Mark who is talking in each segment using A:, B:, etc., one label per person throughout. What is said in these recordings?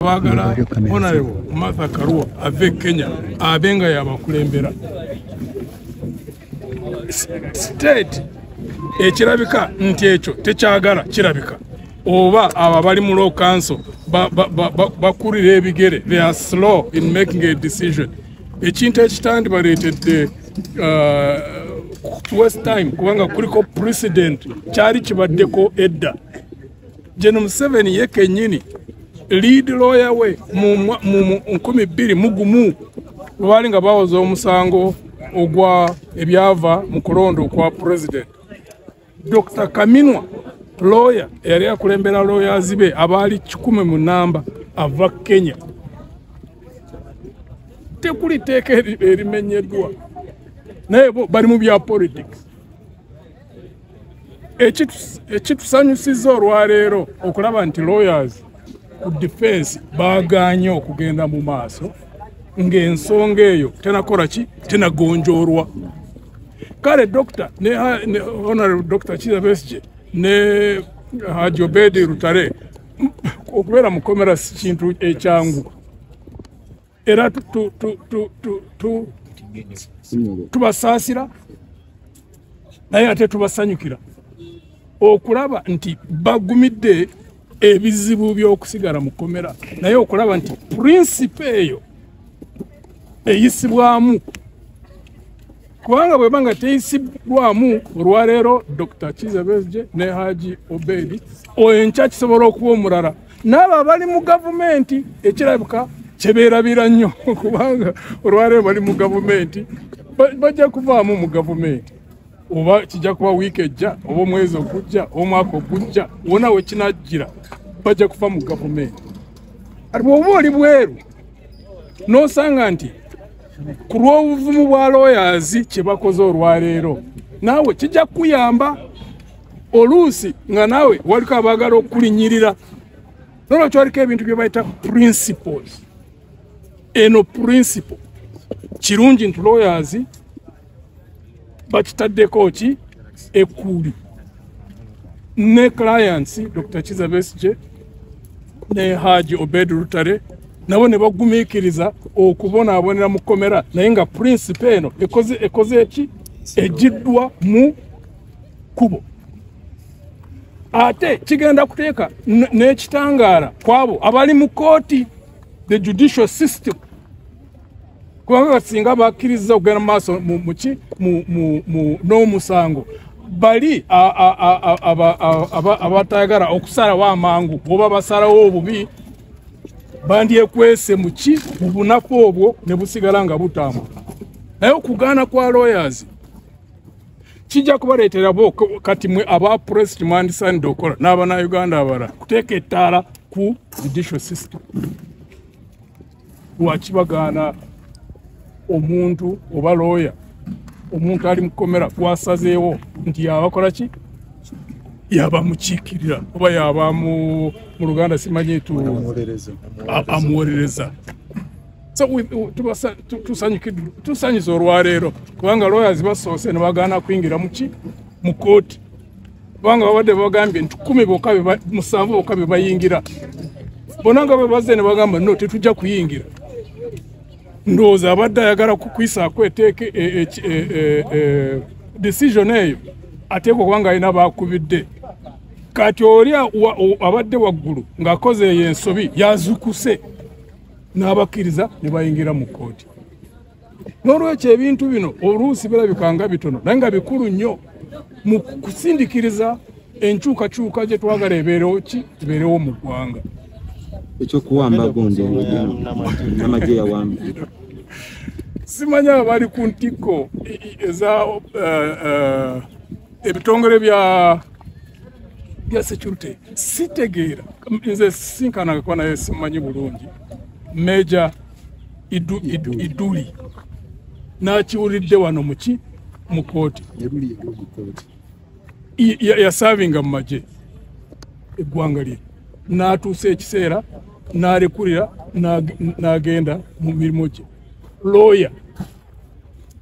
A: Baagala Honorable Martha Karua ave Kenya abe nga yabakulembera. State ekirabika nti ekyo tekyagala kirabika, oba abo abali mu law council bakulira ebigere, they are slow in making a decision. Ekintu ekitandibaleetedde waste time, kubanga kuliko precedent kyali kibaddeko edda. Gen Museveni ye kennyini lead lawyer we mu 2001 lwali nga bawoza omusango ogwa ebyava mu kulonda okwa president. Dr. Kaminwa lawyer eyali akulembera lawyers be abaali 100 ava Kenya. Tekuli teeka erimenyeddwa, naye bo bali mu bya politics. Ekitusanyusizza olwaleero okulaba nti lawyers ku defense baagaanye okugenda mu maaso ng'ensonga eyo tenakola ki, tenagonjoolwa. Kale Dr. ne Honorable Dr. Kizza Besigye ne Haji Obedi Lutale okubeera mu kkomera si kintu ekyangu, era tubasaasira naye ate tubasanyukira okulaba nti bagumidde ebizibu by'okusigala mu kkomera, naye okulaba nti principle eyo eyisibwamu, kubanga bweba nga teyisibwamu olwaleero Dr. Kizza Besigye ne Haji Obedi enkya kisobola okuba omulala. N'abo abali mu gavumenti ekirabika kyebeerabira nnyo, kubanga olwaleero bali mu gavumenti bajja kuvaamu mu gavumenti, oba kijja kuba wiiki ejja oba omwezi ogujja oba omwaka ogujja, wona we kinajjira bajja kuva mu gavumenti. Ati bw'oba oli bweru n'osanga nti ku lw'obuvumu bwa lawyers kye bakoze olwaleero, naawe kijja kukuyamba oluusi nga naawe waliko abaagala okulinyirira. Nolwekyo waliko ebintu bye bayita principles. Eno principle kirungi nti lawyers bakitaddeko ki ekkuuli, ne clients Dr. Kizza Besigye ne Haji Obed Lutale nabo ne bagumiikiriza okubonaabonera mu kkomera, naye nga principle eno ekoze ki, egiddwa mu kkubo. Ate kigenda kuteeka n'ekitangaala kwabo abali mu kooti, the judicial system, kubanga singa bakkiriza okugenda mu maaso n'omusango, bali abatayagala okusalawo amangu oba basalawo obubi bandyekwese muki mu bunaku obwo ne busigala nga butambula. Naye okugaana kwa lawyers kijja kubaleetera bo kati mwe aba press mwandisaanidde okukola n'abannayuganda abalala kuteeka ettaala ku judicial system. Lwaki bagaana omuntu oba lawyer, omuntu ali mu kkomera gwasazeewo nti yabakola ki, yabamukiikirira oba yaba mu Luganda simanyi amuwolereza. So tusanyusa olwaleero kubanga lawyers basoose ne bagaana kuyingira muki mu kooti, kubanga babadde bagambye nti 10 bokka 7 bokka be bayingira, bonna nga bwe bazze ne bagamba no tetujja kuyingira. Ndowooza abadde ayagala kukuyisaako eteeke decision eyo ateekwa kubanga alina baakubidde. Kati oli abadde waggulu ng'akoze eyo ensobi yazukuse n'abakkiriza ne bayingira mu kkooti. N'olwekyo ebintu bino oluusi birabika nga bitono naye nga bikulu nnyo mu kusindikiriza enkyukakyuka gye twagala ebeerewo ki, ebeerewo mu ggwanga.
B: Ekyokuwamba gundi n'amagye yawamba
A: simanya abali ku ntikko eza ebitongole bya security sitegeera, nze sinkananga naye simanyi bulungi. Major Iduli n'akiwulidde wano muki mu kooti, yasavinga mu magye eggwanga lye, n'atuusa ekiseera n'alekulira n'agenda mu mirimu gye lawyer.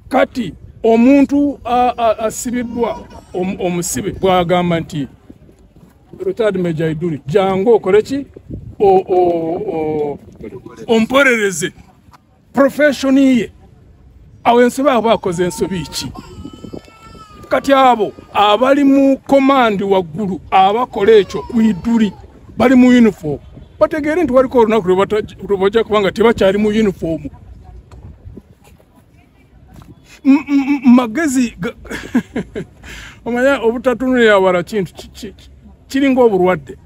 A: Kati omuntu asibiddwa omusibe bw'agamba nti retired Major Iduli jangu okole ki, Ompolereze profession ye. Awo ensobi abo akoze ensobi ki? Kati abo abali mu command waggulu abakola ekyo ku Iduri bali mu uniform, bategeere nti waliko olunaku lwe bajja kubanga tebakyali mu uniform. Magezi omanya obutatunulira wala kintu kiringa obulwadde.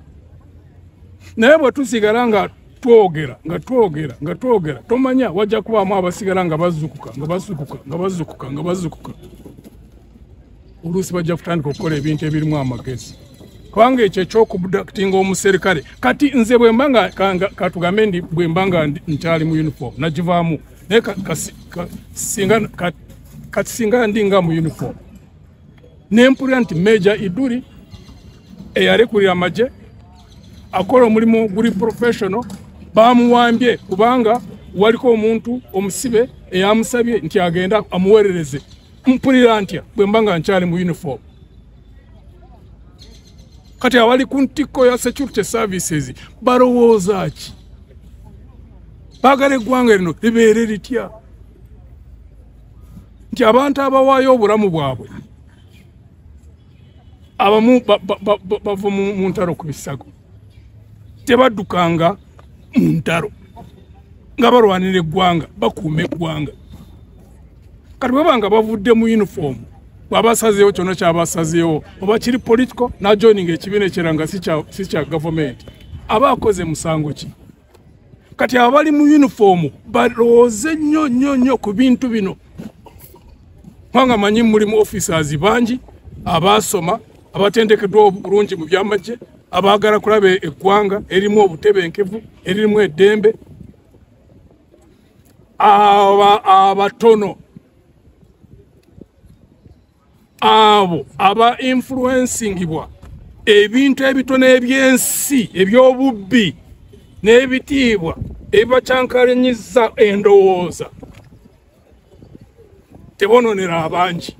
A: Naye bwe tusigala nga twogera nga twogera nga twogera, tomanya wajja kubaamu abasigala nga bazukuka nga bazukuka nga bazukuka nga bazukuka. Oluusi bajja kutandika okukola ebintu ebirimu amagezi, kubanga ekyo eky'okubductinga omuserikale. Kati nze bwe mba nga katugambe ndi bwe mba nga nkyali mu uniform nagivaamu, naye kati singa ndi nga mu uniform nempulira nti Major Iduri eyalekulira amagye akola omulimu guli professional bamuwambye kubanga waliko omuntu omusibe eyamusabye nti agenda amuweerereze. Mpulira ntya bwe mba nga nkyali mu uniform? Kati abali ku ntikko ya security services balowooza ki? Baagala eggwanga lino libeere litya? Nti abantu abawaayo obulamu bwabwe abamu bava mu ntalo ku bisago, tebaddukanga mu ntalo nga balwanira eggwanga, bakuuma eggwanga. Kati bwe banga bavudde mu uniform, bw'abasazeewo kyonna kyabasazeewo, oba kiri political n'ajoininga ekibiina ekirala nga si kya gavumenti, aba akoze musango ki? Kati abali mu uniform balowooze nnyo nnyo nnyo ku bintu bino, kubanga manyi mulimu officers bangi abaasoma, abatendekeddwa obulungi mu byamagye, abaagala kulaba eggwanga erimu obutebenkevu, eririmu eddembe. Abatono abo aba influencingibwa ebintu ebitono ebyensi eby'obubbi n'ebitiibwa ebibakyankalanyiza endowooza, tebononera abangi,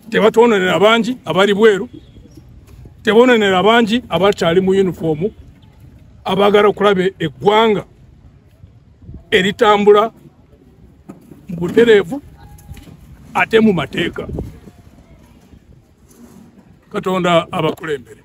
A: tebatwononera abangi abali bweru, tebononera abangi abakyali mu uniform, abaagala okulaba eggwanga eritambula mu butereevu ate mu mateeka. Katonda abakulembere.